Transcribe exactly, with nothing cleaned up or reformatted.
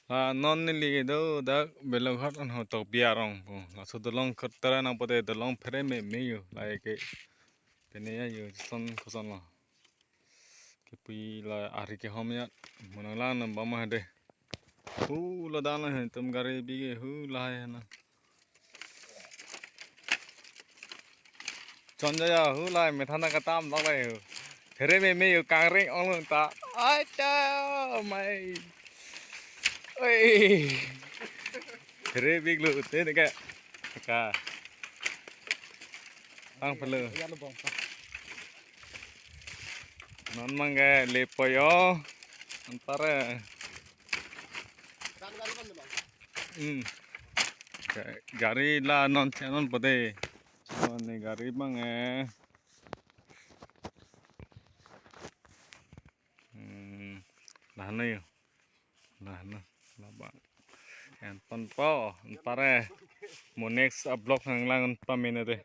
La non neli do dak Belughat anho Tokbi arong pu. Laso dolong kotara nangpo te, dolong phere meme yo. Lahai ke pene ya yo, son koson lo. Kepui la ari kehom ya. Mo nanglang nang bama hade. Hu lo dan lo he, tum gari bige hu lahai na. Chonjaya hu lahai methana katam lok lahai hu. Phere meme yo, kangreng ong lun ta. Acha mai. Oi. Phere big lo te ne ka. Ka. Tang pelo. Non mang ke lepo yo. Anpar e. Hmm. Ga- Gari la non chenon pode. Non ne gari mang e. Hmm. Lahno yo. Lahno. Labang. Anpar po, anpar e. Mo next vlog nanglang pamene de.